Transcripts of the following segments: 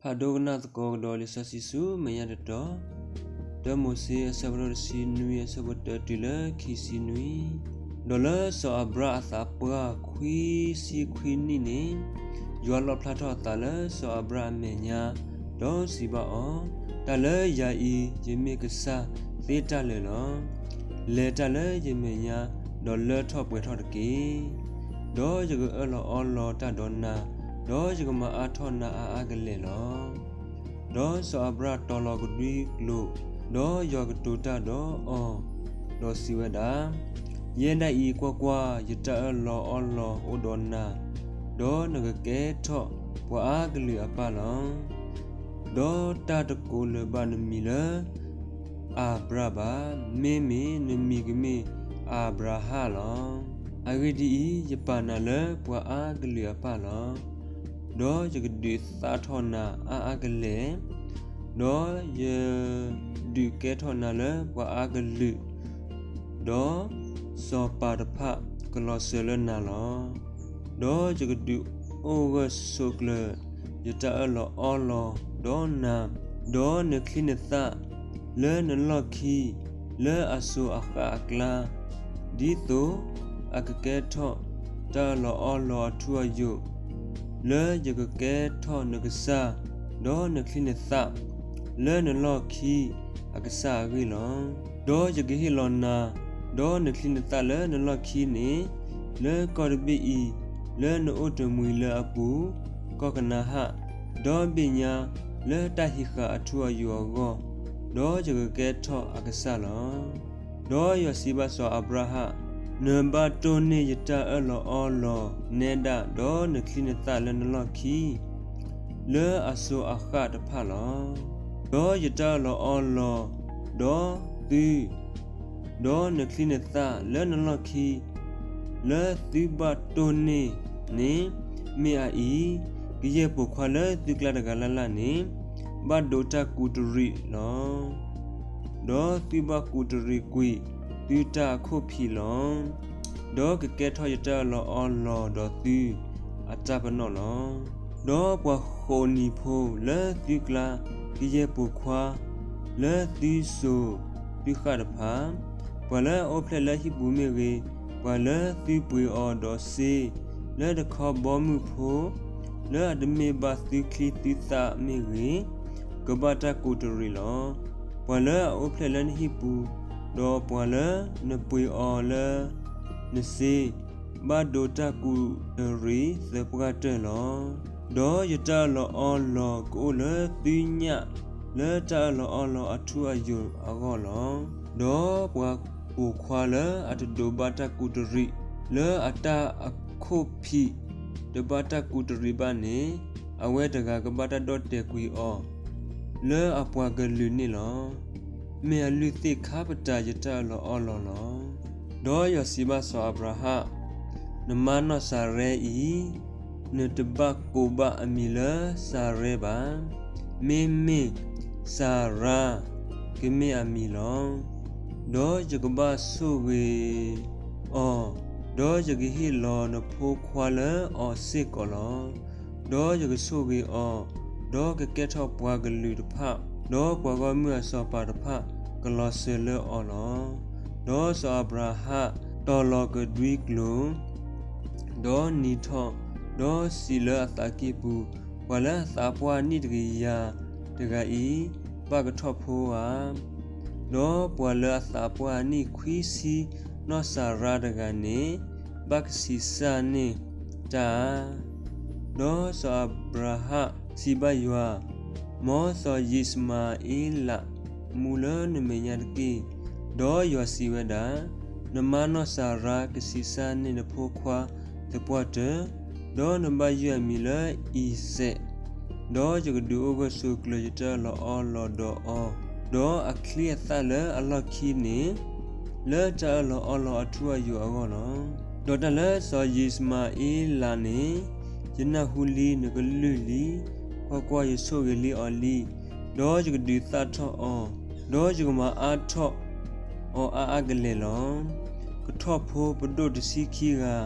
ဖးဒိကနၣ်သကိးကဒီးလံာ်စီဆှံဆူမဲာ်ညါတတီၤ, တၢမိၤၡ့အဆၢဖးဒိၣ်တဆံနွံအဆၢဖိတၢတုၤလၢခံဆံနွံ, ဒီးလၢစီၤအၤဘြၣ်အသးပှၢ်ခွံဆံခွံနံၣ်န့ၣ်, ယွၤလီၣ်ဖျါထီၣ်အသးလၢစီၤအၤဘြၣ်အမဲာ်ညါ, ဒီးစံးဘၣ်အီၤ, တၢ်လၢယၤအံၤ ယမ့ၢ်ကစၢ်သ့တၢ်လၢာ်လီၤ. လဲၤတၢ်လၢယမဲာ်ညါ, ဒီးလၢထီၣ်ပှဲၤထီၣ်တက့ၢ်. ဒီးယကအၢၣ်လီၤအီလီၤတၢ်ဒီးနၤ, ဒီးယကမၤအါထီၣ်နၤအါအါကလဲာ်လီၤ. ဒီးစီၤအၤဘြၣ်တီၤလီၤကဒွံကျိာ်, ဒီးယွၤကတိၤတၢ်ဒီးအီၤ, ဒီးစံးဝဲဒၣ်, ယဲဒၣ်အံၤကွၢ်ကွၢ်, ယတၢ်အၢၣ်လီၤအီလီၤအိၣ်ဒီးနၤ, ဒီးနကကဲထီၣ်ပှၤအါကလုာ်အပၢ်လီၤ. ဒီးတၢ်တကိးလၢၤဘၣ်နမံၤလၢ အၤဘြၣ်ဘၣ်, မ့မ့ၢ်နမံၤကမ့ၢ်အၤဘြၤဟၣ်လီၤ. အဂ့ၢ်ဒ်အံၤ, ယပာ်နၤလၢပှၤအါကလုာ်အပၢ်လီၤ. ဒီးယကဒုးသၣ်ထီၣ်နၤအါအါကလဲာ်, ဒီးယဒုးကဲထီၣ်နၤလၢပှၤအါကလုာ်, ဒီးစီၤပၤတဖၣ်ကလီၤစၢၤလၢနၤလီၤ. ဒီးယကဒုးအိၣ်ဂၢၢ်ဆိးကျၢၤယတၢ်အၢၣ်လီၤအီလီၤဒီးနၤ, ဒီးနချံနသၣ်လၢနလီၢ်ခံ, လၢအစိၤအဃၣ်အကျါ, ဒ်သိးအကကဲထီၣ်တၢ်အၢၣ်လီၤအီလီၤအထူအယိာ်, လၢယကကဲထီၣ်နကစၢ်, ဒီးနချံနသၣ်လၢနလီၢ်ခံအကစၢ်အဂ့ၢ်လီၤ. ဒီးယကဟ့ၣ်လီၤနၤ, ဒီးနချံနသၣ်လၢနလီၢ်ခံန့ၣ်, လၢကီၢ်တဘ့ၣ်အံၤ, လၢနအိၣ်တမှံၤလၢအပူၤ, ကီၢ်ကနၤဧၣ်, ဒီဘ့ၣ်ညါလၢတၢ်ဟံးဃာ်အထူအယိာ်အဂီၢ်, ဒီးယကကဲထီၣ်အကစၢ်လီၤ. ဒီးယွၤစံးဘၣ်စီၤအၤဘြၤဟၣ်, နဘၣ်တိၢ်န့ၢ်ယတၢ်အၢၣ်လီၤအီလီၤနဲဒၣ်, ဒီးနချံနသၣ်လၢနလီၢ်ခံ, လၢအစိၤအဃၣ်တဖၣ်လီၤ. ဒီးယတၢ်အၢၣ်လီၤအီလီၤဒီးသု, ဒီးနချံနသၣ်လၢနလီၢ်ခံ, လၢသုဘၣ်တိၢ်န့ၢ်န့ၣ်, မ့ၢ်အအံၤ, ကယဲၢ်ပိာ်ခွါလၢသုကျါတဂၤလၢ်လၢ်န့ၣ်, ဘၣ်ဒိတၢ်ကူးတရံးလီၤ. ဒီးသုဘၣ်ကူးတရံးကွံာ်သုတၢ်အခိၣ်ဖံးလီၤ. ဒီးကကဲထီၣ်ယတၢ်အၢၣ်လီၤအီလီၤဒီးသုအတၢ်ပနီၣ်လီၤ. ဒီးပှၤဃိးနံၤဖိလၢသုကျါ, ကယဲၢ်ပိာ်ခွါလၢသုစိၤသုဃၣ်တဖၣ်, ပှၤလၢအအိၣ်ဖျဲၣ်လၢဟံၣ်ပူၤမ့ၢ်ဂ့ၤ, ပှၤလၢသုပှ့ၤအီၤဒီးစ့လၢတခီဘီမုၢ်ဖိ, လၢအတမ့ၢ်ဘၣ်သုချံသုသၣ်မ့ၢ်ဂ့ၤ, ကဘၣ်တၢ်ကူးတရံးလီၤ. ပှၤလၢအအိၣ်ဖျဲၣ်လၢနဟံၣ်ပူၤ, ဒီးပှၤလၢနပှ့ၤအီၤလၢနစ့, ဘၣ်ဒိတၢ်ကူးတရံးသပှၢ်တၢၢ်လီၤ. ဒီးယတၢ်အၢၣ်လီၤအီလီၤကအိၣ်လၢသုညၣ်လၢတၢ်အၢၣ်လီၤအီလီၤအထူအယိာ်အဂီၢ်လီၤ. ဒီးပှၤပိာ်ခွါလၢအတဒိးဘၣ်တၢ်ကူးတရံး, လၢအတၢ်အခိၣ်ဖံးတဘၣ်တၢ်ကူးတရံးဘၣ်န့ၣ်, အဝဲတဂၤကဘၣ်တၢ်ဒီၣ်တဲာ်ကွံာ်အီၤလၢအပှၤကလုာ်န့ၣ်လီၤ. မ့ၢ်အလုၢ်သ့ၣ်ခါပတာ်ယတၢ်အၢၣ်လီၤအီလီၤလီၤ. ဒီးယွၤစံးဘၣ်စီၤအၤဘြၤဟၣ်, နမါနီၢ်စၤရဲအံၤ, နတဘၣ်ကိးဘၣ်အမံၤလၢစၤရဲဘၣ်, မ့မ့ၢ်စၤရါကမ့ၢ်အမံၤလီၤ. ဒီးယကဘၣ်ဆိၣ်ဂ့ၤအီၤ, ဒီးယကဟ့ၣ်လီၤနဖိခွါလၢအီၤစ့ၢ်ကီးလီၤ. ဒီးယကဆိၣ်ဂ့ၤအီၤ, ဒီးကကဲထီၣ်ပှၤကလုာ်တဖၣ်, ဒီးပှၤဂီၢ်မုၢ်အစီၤပၤတဖၣ်ကလီၤစၢၤလၢအီၤလီၤ. ဒီးစီၤအၤဘြၤဟၣ်တီၤလီၤကဒွံကျိာ်, ဒီးနံၤထီၣ်, ဒီးစံးလၢအသးကံၢ်ပူၤ, ပှၤလၢအသးပှၢ်နံၣ်တကယၤတဂၤအံၤ, ဘၣ်ကထီၣ်ဖိဧါ. ဒီးပှၤလၢအသးပှၢ်နံၣ်ခွံဆံနီၢ်စၤရါတဂၤန့ၣ်, ဘၣ်ကဆံးစၢ်န့ၢ်တၢ်ဧါ. ဒီးစီၤအၤဘြၤဟၣ်စံးဘၣ်ယွၤ, မ်စီၤယံးၡမၤအ့လးမူလၢနမဲာ်ညါတက့ၢ်. ဒီးယွၤစံးဝဲဒၣ်, နမါနီၢ်စၤရါကဆံးစၢ်န့ၢ်နဖိခွါသပှၢ်တၢၢ်, ဒီးနဘၣ်ယုၢ်အမံၤလၢအံၤစဲး, ဒီးယကဒုးအိၣ်ဂၢၢ်ဆိးကျၢၤယတၢ်အၢၣ်လီၤအီလီၤဒီးအီၤ, ဒီးအချံအသၣ်လၢအလီၢ်ခံန့ၣ်, လၢတၢ်အၢၣ်လီၤအီလီၤအထူအယိာ်အဂီၢ်လီၤ. ဒီးတၢ်လၢစီၤယံးၡမၤအ့လးန့ၣ်, ယနၢ်ဟူလံ, နကလုၢ်လံ, ကွၢ်ကွၢ်, ယဆိၣ်ဂ့ၤလံအီၤလံ, ဒီးယကဒုးသၣ်ထီၣ်အီၤ, ဒီးယကမၤအါထီၣ်အီၤအါအါကလဲာ်လီၤ. ကထီၣ်ဖိပဒိၣ်တဆံခံဂၤ,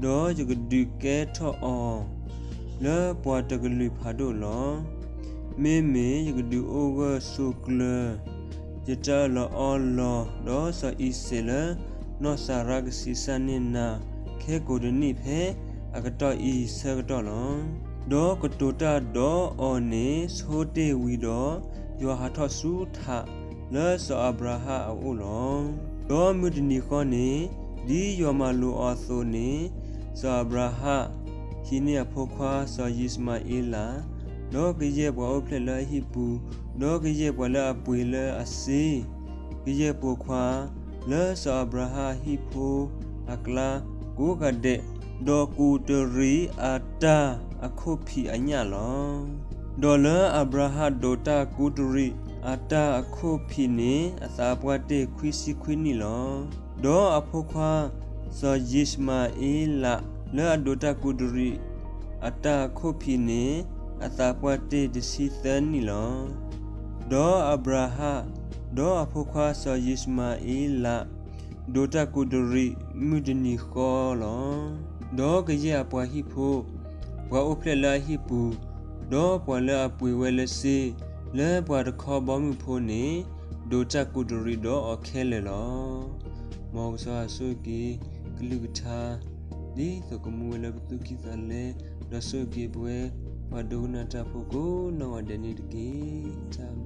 ဒီးယကဒုးကဲထီၣ်အီၤလၢပှၤတကလုာ်ဖးဒိၣ်လီၤ. မ့မ့ၢ်ယကဒုးအိၣ်ဂၢၢ်ဆိးကျၢၤ ယတၢ်အၢၣ်လီၤအီလီၤ, ဒီးစီၤအံၤစဲးလၢနီၢ်စၤရါကဆံးစၢ်န့ၢ်နၤ ခဲကိာ်တနံၣ်ဖဲအကတီၢ်အံၤဆၢကတီၢ်လီၤ. ဒီးကတိၤတၢ်ဒီးအီၤန့ၣ်ဆိတ့ၢ်ဝံၤဒီး, ယွၤဟးထီၣ်ဆူထးလၢစီၤအၤဘြၤဟၣ်အအိၣ်လီၤ. ဒီးမုၢ်တနံၤဃီန့ၣ်, ဒ်ယွၤမၤလိာ်အီၤအသိးန့ၣ်, စီၤအၤဘြၤဟၣ်ဟံးန့ၢ်အဖိခွါစီၤယံးၡမၤအ့လး, ဒီးကယဲၢ်ပှၤအိၣ်ဖျဲၣ်လၢအဟံၣ်ပူၤ, ဒီးကယဲၢ်ပှၤလၢအပှ့ၤလၢအစ့, ကယဲၢ်ပိာ်ခွါလၢစီၤအၤဘြၤဟၣ်အဟံၣ်ဖိအကျါကိးဂၤဒဲး, ဒီးကူးတရံးအတၢ်အခိၣ်ဖံးအညၣ်လီၤ. ဒီးလၢအၤဘြၤဟၣ်ဒိးတၢ်ကူးတရံးအတၢ်အခိၣ်ဖံးန့ၣ် အသးပှၢ်တ့ၢ်ခွံဆံခွံနံၣ်လီၤ. ဒီးအဖိခွါစီၤယံးၡမၤအ့လးလၢအဒိးတၢ်ကူးတရံးအတၢ်အခိၣ်ဖံးန့ၣ် အသးပှၢ်တ့ၢ်တဆံသၢနံၣ်လီၤ. ဒီးအၤဘြၤဟၣ်, ဒီးအဖိခွါစီၤယံးၡမၤအ့လး ဒိးတၢ်ကူးတရံးမုၢ်တနံၤဃီလီၤ. ဒီးကယဲၢ်အပှၤဟံၣ်ဖိ, ပှၤအိၣ်ဖျဲၣ်လၢအဟံၣ်ပူၤ, ဒီးပှၤလၢအပှ့ၤဝဲလၢစ့, လၢပှၤတခီဘီမုၢ်ဖိန့ၣ်, ဒိးတၢ်ကူးတရံးဒီးအီၤခဲလၢာ်လီၤ. မ်ကစၢ်ယွၤဆိၣ်ဂ့ၤက့ၤကလုၢ်ကထါ ဒ်သိးကမူဝဲလၢပသူၣ်ကံၢ်သးလဲ, ဒီးဆိၣ်ဂ့ၤက့ၤပဝဲ ပှၤဒိကနၣ်တၢ်ဖိကိးနီၢ်ဂၤဒဲးန့ၣ်တက့ၢ်.